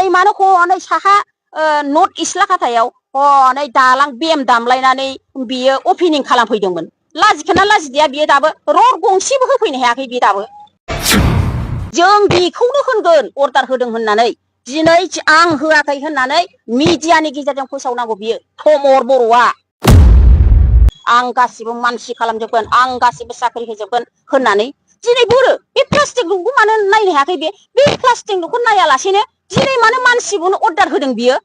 दिनै मानो हनै साहा नर्थ इस्ट लाखाथायाव हनै दालां बेम दामलायनानै बियो अपेनिं खालामफैदोंमोन लाजिखोना लाजिदिया बियो दाबो रड गंसेबो होफैनो हायाखै बियो दाबो जों बेखौनो होनगोन अर्डार होदों होननानै दिनै आं होआखै होननानै मिडियानि गेजेरजों फोसावनांगौ बियो थमर बर'आ आं गासिबो मानसि खालामजोबगोन आं गासिबो साख्रि होजोबगोन होननानै दिनै बोरो बे प्लास्टिक न'खौ मानो नायनो हायाखै बे प्लास्टिक न'खौ नायालासेनो दिनै मानो मानसि बुनो अर्डार होदों बियो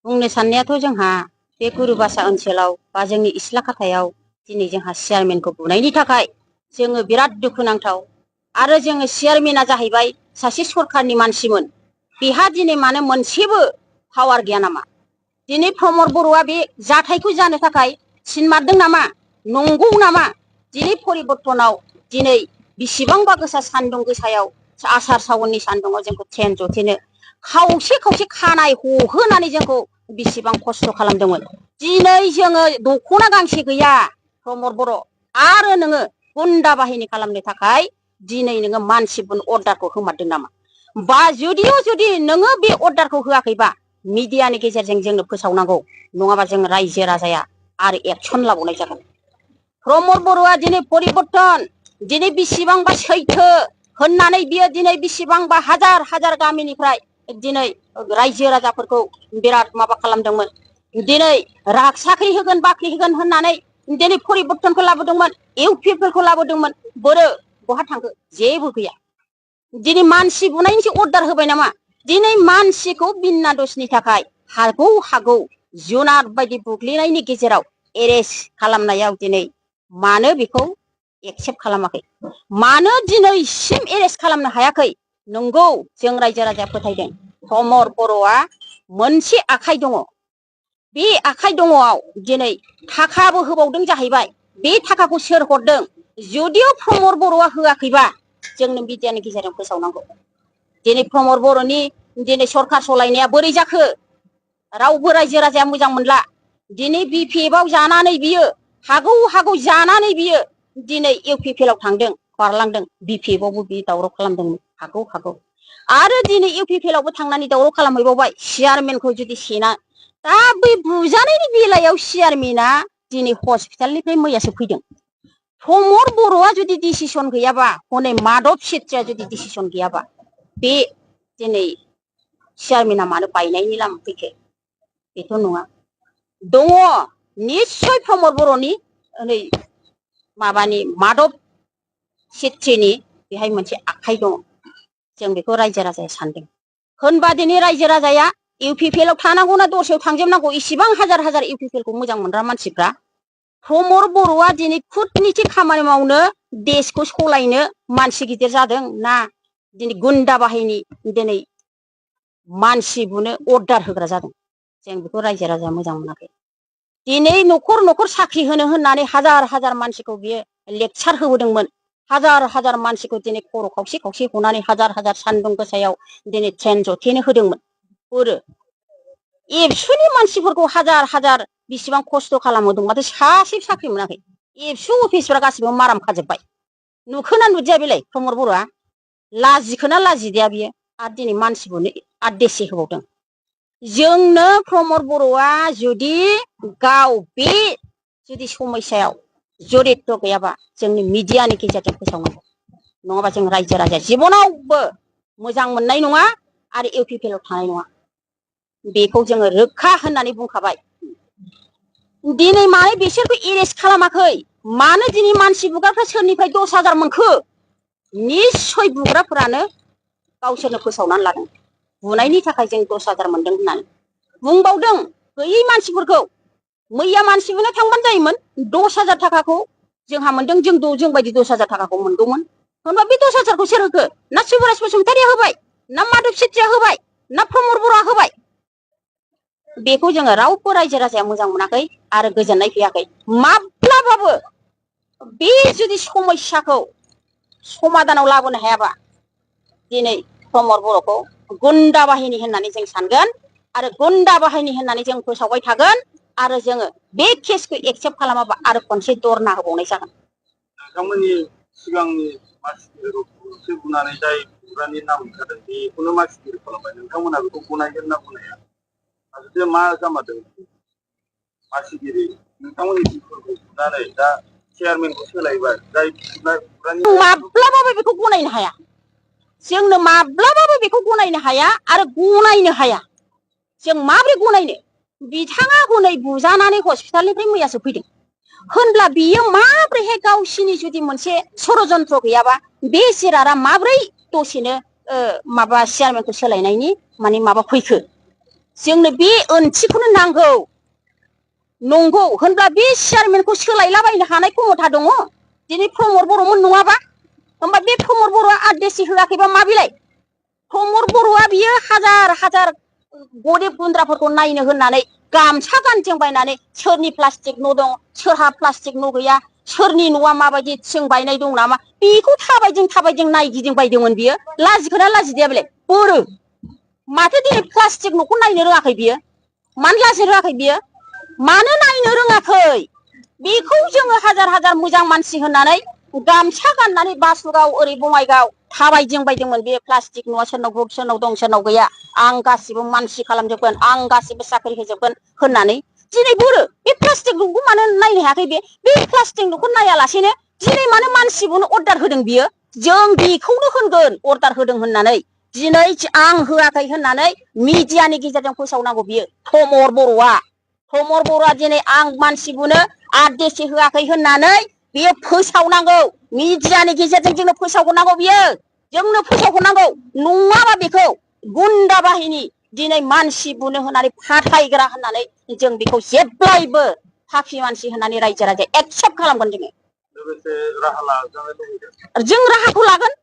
बुंनो साननायाथ' जोंहा बे गुरुबासा ओनसोलाव बा जोंनि इस्लाखाथायाव दिनै जोंहा चेयारमेनखौ बुनायनि थाखाय जोङो बिराद दुखुनांथाव आरो जोङो चेयारमेना जाहैबाय सासे सरखारनि मानसिमोन बेहा दिनै मानो मोनसेबो पावार गैया नामा दिनै प्रमद बर'आ बे जाथायखौ जानो थाखाय सिनमारदों नामा नंगौ नामा दिनै परिबर्तनाव दिनै बेसेबांबा गोसा सान्दुं गोसायाव आसार सावननि सान्दुङाव जोंखौ ट्रेन जथेनो खावसे खावसे खानाय हहोनानै जोंखौ बेसेबां खस्थ' खालामदोंमोन दिनै जोङो दख'ना गांसे गैया प्रमद बर' आरो नोङो गुन्दा बाहिनी खालामनो थाखाय दिनै नोङो मानसि बुनो अर्डारखौ होमारदों नामा बा जुदि नोङो बे अर्डारखौ होआखैबा मिडियानि गेजेरजों जोंनो फोसावनांगौ नङाबा जों रायजो राजाया आरो एक्सन लाबावनाय जागोन प्रमद बर'आ दिनै परिबर्तन दिनै बेसेबांबा सैथो होननानै बियो दिनै बेसेबांबा हाजार हाजार गामिनिफ्राय दिनै रायजो राजाफोरखौ बिराद माबा खालामदोंमोन दिनै साख्रि होगोन बाख्रि होगोन होननानै दिनै परिबर्तनखौ लाबोदोंमोन इउपिफोरखौ लाबोदोंमोन बोरो बहा थांखो जेबो गैया दिनै मानसि बुनायनिसो अर्डार होबाय नामा दिनै मानसिखौ बिना दसनि थाखाय हागौ जुनार बायदि बुग्लिनायनि गेजेराव एरेस्ट खालामनायाव दिनै मानो बेखौ एक्सेप्ट खालामाखै मानो दिनैसिम एरेस्ट खालामनो हायाखै नंगौ जों रायजो राजाया फोथायदों प्रमद बर'आ मोनसे आखाइ दङ बे आखाइ दङआव दिनै थाखाबो होबावदों जाहैबाय बे थाखाखौ सोर हरदों जुदिअ प्रमद बर'आ होआखैबा जोंनो मिडियानि गेजेरजों फोसावनांगौ दिनै प्रमद बर'नि दिनै सरखार सलायनाया बोरै जाखो रावबो रायजो राजाया मोजां मोनला दिनै बिपिएफआव जानानै बियो हागौ जानानै बियो दिनै इउपिपिएलआव थांदों बारलांदों बिपिएफआवबो बियो दावराव खालामदोंमोन हागौ आरो दिनै इउपिपिएलआवबो थांनानै दावराव खालामहैबावबाय चेयारमेनखौ जुदि सेना दा बै बुजानायनि बेलायाव चेयारमेना दिनै हस्पिटालनिफ्राय मैयासो फैदों प्रमद बर'आ जुदि डिसिसन गैयाबा हनै माधव सेत्रिया जुदि डिसिसन गैयाबा बे दिनै चेयारमेना मानो बायनायनि लामा फैखो बेथ' नङा दङ निस्सय प्रमद बर'नि नै माबानि माधव सेत्रिनि बेहाय मोनसे आखाइ दङ जों बेखौ रायजो राजाया सानदों होनबा दिनै रायजो राजाया इउपिपिएलआव थानांगौना दस्रायाव थांजोबनांगौ इसेबां हाजार हाजार इउपिपिएलखौ मोजां मोनग्रा मानसिफ्रा प्रमद बर'आ दिनै कुटनिति खामानि मावनो देशखौ सलायनो मानसि गिदिर जादों ना दिनै गुन्दा बाहिनी दिनै मानसि बुनो अर्डार होग्रा जादों जों बेखौ रायजो राजाया मोजां मोनाखै दिनै न'खर साख्रि होनो होननानै हाजार हाजार मानसिखौ बियो लेक्सार होबोदोंमोन हाजार हाजार मानसिखौ दिनै खर' खावसे खावसे हनानै हाजार हाजार सान्दुं गोसायाव दिनै ट्रेन जथेनो होदोंमोन बोरो एबसुनि मानसिफोरखौ हाजार हाजार बेसेबां खस्थ' खालामहोदों माथो सासे साख्रि मोनाखै एबसु अफिसफ्रा गासिबो माराम खाजोब्बाय नुखोना नुदिया बेलाय प्रमद बर'आ लाजिखोना लाजिदिया बियो आरो दिनै मानसि बुनो आदेसि होबावदों जोंनो प्रमद बर'आ जुदि गाव बे जुदि समस्यायाव जरित गैयाबा जोंनि मिडियानि गेजेरजों फोसावनांगौ नङाबा जों रायजो राजाया जिबनावबो मोजां मोननाय नङा आरो इउपिपिएलआव थानाय नङा बेखौ जोङो रोखा होननानै बुंखाबाय दिनै मानो बिसोरखौ एरेस्ट खालामाखै मानो दिनै मानसि बुग्राफ्रा सोरनिफ्राय 10,000 मोनखो निस्सय बुग्राफोरानो गावसोरनो फोसावनानै लादों बुनायनि थाखाय जों 10,000 मोनदों होननानै बुंबावदों गैयै मानसिफोरखौ मैया मानसि बुनो थांबानो जायोमोन 10,000 थाखाखौ जोंहा मोनदों जों बायदि 10,000 थाखाखौ मोनगौमोन होनबा बे 10,000खौ सोर होखो ना शिबराज बसुमतारिया होबाय ना माधव सेत्रिया होबाय ना प्रमद बर'आ होबाय बेखौ जोङो रावबो रायजो राजाया मोजां मोनाखै आरो गोजोननाय फैयाखै माब्लाबाबो बे जुदि समस्याखौ समाधानाव लाबोनो हायाबा दिनै प्रमद बर'खौ गुन्दा बाहिनी होननानै जों सानगोन आरो गुन्दा बाहिनी होननानै जों फोसावबाय थागोन आरो जोङो बे केसखौ एक्सेप्ट खालामाबा आरो खनसे धरना होबावनाय जागोन। सिगांनि मानसिफोरखौ बुनानै जाय बुग्रानि नाम ओंखारदों बेखौनो मानसिगिरि खालामबाय नोंथांमोना बेखौ गनायगोन ना गनाया आरो मा जामारदों मानसिगिरि नोंथांमोननि बिफोरखौ बुनानै दा चेयारमेनखौ सोलायबाय जाय बुग्रानि माब्लाबाबो बेखौ गनायनो हाया जोंनो माब्लाबाबो बेखौ गनायनो हाया आरो गनायनो हाया जों माब्रै गनायनो बिथाङा हनै बुजानानै हस्पिटालनिफ्राय मैयासो फैदों होनब्ला बियो माब्रैहाय गावसिनि जुदि मोनसे षड़यन्त्र गैयाबा बे जिरादा माब्रै दसेनो माबा चेयारमेनखौ सोलायनायनि माने माबा फैखो जोंनो बे ओंथिखौनो नांगौ नंगौ होनब्ला बे चेयारमेनखौ सोलायलाबायनो हानाय क्षमता दङ दिनै प्रमद बर'मोन नङाबा होमबा बे प्रमद बर'आ आदेसि होआखैबा मा बिलाय प्रमद बर'आ बियो हाजार हाजार गरिब गुन्द्राफोरखौ नायनो होननानै गामसा गानजों बायनानै सोरनि प्लास्टिक न' दं सोरहा प्लास्टिक न' गैया सोरनि न'आ माबायदि थिं बायनाय दं नामा बेखौ थाबायजों नायगिदिंबायदोंमोन बियो लाजिखोना लाजिदिया बेलाय बोरो माथो दिनै प्लास्टिक न'खौ नायनो रोङाखै बियो मानो लाजिनो रोङाखै बियो मानो नायनो रोङाखै बेखौ जोङो हाजार हाजार मोजां मानसि होननानै गामसा गाननानै बासुगाव ओरै बङाइगाव थाबायदिंबायदोंमोन बे प्लास्टिक न'आ सोरनाव दं सोरनाव गैया आं गासिबो मानसि खालामजोबगोन आं गासिबो साख्रि होजोबगोन होननानै दिनै बोरो बे प्लास्टिक न'खौ मानो नायनो हायाखै बे प्लास्टिक न'खौ नायालासेनो दिनै मानो मानसि बुनो अर्डार होदों बियो जों बेखौनो होनगोन अर्डार होदों होननानै दिनै आं होआखै होननानै मिडियानि गेजेरजों फोसावनांगौ बियो प्रमद बर'आ दिनै आं मानसि बुनो आदेसि होआखै होननानै बियो फोसावनांगौ मिडियानि गेजेरजों जोंनो फोसावहरनांगौ बियो जोंनो फोसावहरनांगौ नङाबा बेखौ गुन्दा बाहिनी दिनै मानसि बुनो होननानै फाथायग्रा होननानै जों बेखौ जेब्लायबो फाखि मानसि होननानै रायजो राजाया एक्सेप्ट खालामगोन जों राहाखौ लागोन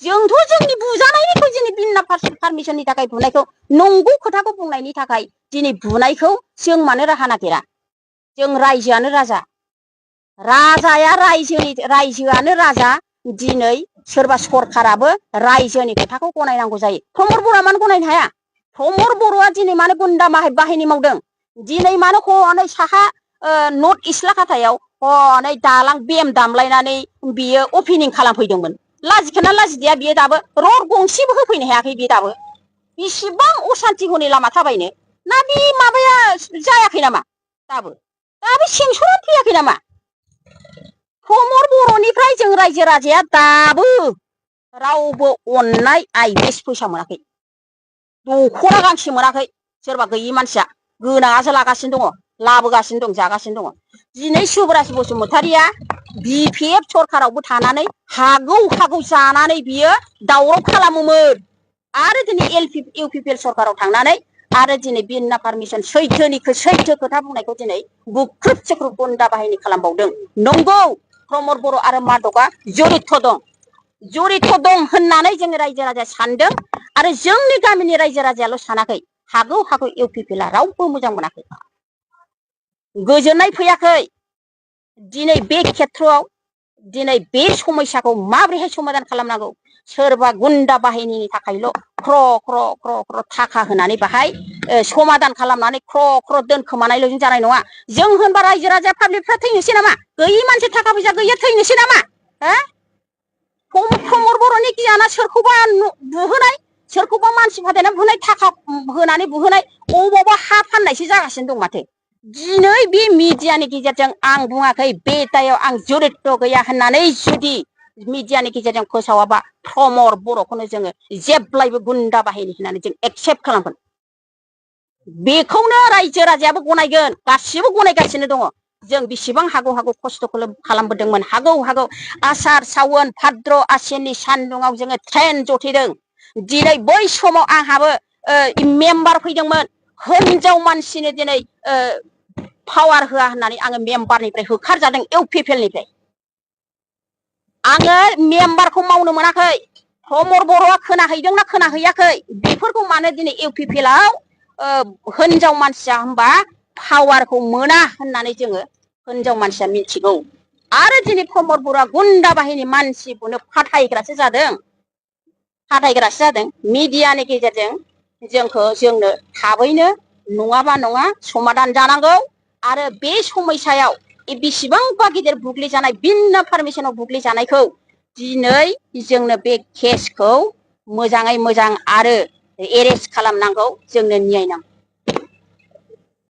जोंथ' जोंनि बुजानायनिखौ दिनै बिना पारमिसननि थाखाय बुनायखौ नंगौ खोथाखौ बुंनायनि थाखाय दिनै बुनायखौ जों मानो राहा नागिरा जों रायजोआनो राजाया रायजोआनो राजा दिनै सोरबा सरखाराबो रायजोनि खोथाखौ गनायनांगौ जायो प्रमद बर'आ मानो गनायनो हाया प्रमद बर'आ दिनै मानो गुन्दा बाहिनी मावदों दिनै मानो हनै साहा नर्थ इस्ट लाखाथायाव हनै दालां बेम दामलायनानै बियो अपेनिं खालामफैदोंमोन लाजिखोना लाजिदिया बियो दाबो रड गंसेबो होफैनो हायाखै बियो दाबो बेसेबां असान्ति हनै लामा थाबायनो ना बे माबाया जायाखै नामा दाबो सेंसुरा फैयाखै नामा प्रमद बर'निफ्राय जों रायजो राजाया दाबो रावबो अननाय आइदेस फैसा मोनाखै दख'ना गांसे मोनाखै सोरबा गैयि मानसिया गोनाङासो लागासिनो दङ लाबोगासिनो दं जागासिनो दङ दिनै सुब्रास बसुमतारिया बिपिएफ सरखारावबो थानानै हागौ जानानै बियो दावराव खालामोमोन आरो दिनै इउपिपिएल सरखाराव थांनानै आरो दिनै बिना पारमिसन सैथो खोथा बुंनायखौ दिनै बुख्रुब सुख्रुब गुन्दा बाहिनी खालामबावदों नंगौ प्रमद बर' आरो माधबआ जरित दं होननानै जोङो रायजो राजाया सानदों आरो जोंनि गामिनि रायजो राजायाल' सानाखै हागौ इउपिपिएलआ रावबो मोजां मोनाखै गोजोननाय फैयाखै दिनै बे खेथ्रआव दिनै बे समस्याखौ माबोरैहाय समाधान खालामनांगौ सोरबा गुन्दा बाहिनीनि थाखायल' ख्र थाखा होनानै बाहाय समाधान खालामनानै ख्र दोनखोमानायल'जों जानाय नङा जों होनबा रायजो राजा पाब्लिकफ्रा थैनोसै नामा गैयि मानसि थाखा फैसा गैया थैनोसै नामा प्रमद बर'नि गियाना सोरखौबा बुहोनाय सोरखौबा मानसि फाथायनानै बुहोनाय थाखा होनानै बुहोनाय अबावबा हा फाननायसो जागासिनो दं माथो दिनै बे मिडियानि गेजेरजों आं बुङाखै बे दायाव आं जरित गैया होननानै जुदि मिडियानि गेजेरजों फोसावाबा प्रमद बर'खौनो जोङो जेब्लायबो गुन्दा बाहिनी होननानै जों एक्सेप्ट खालामगोन बेखौनो रायजो राजायाबो गनायगोन गासिबो गनायगासिनो दङ जों बेसेबां हागौ खस्थ' खालामबोदोंमोन हागौ आसार सावन भाद्र आसिननि सान्दुङाव जोङो ट्रेन जथेदों दिनै बै समाव आंहाबो मेम्बार फैदोंमोन हिनजाव मानसिनो दिनै पावार होआ होननानै आङो मेम्बारनिफ्राय होखारजादों इउपिपिएलनिफ्राय आङो मेम्बारखौ मावनो मोनाखै प्रमद बर'आ खोनाहैदोंना खोनाहैयाखै बेफोरखौ मानो दिनै इउपिपिएलआव हिनजाव मानसिया होनबा पावारखौ मोना होननानै जोङो हिनजाव मानसिया मिथिगौ आरो दिनै प्रमद बर'आ गुन्दा बाहिनी मानसि बुनो फाथायग्रासो जादों मिडियानि गेजेरजों जोंनो थाबैनो नङाबा नङा समाधान जानांगौ आरो बे समस्यायाव बेसेबांबा गिदिर बुग्लिजानाय बिना पारमिसनाव बुग्लिजानायखौ दिनै जोंनो बे केसखौ मोजाङै मोजां आरो एरेस्ट खालामनांगौ, जोंनो न्याय नांगौ।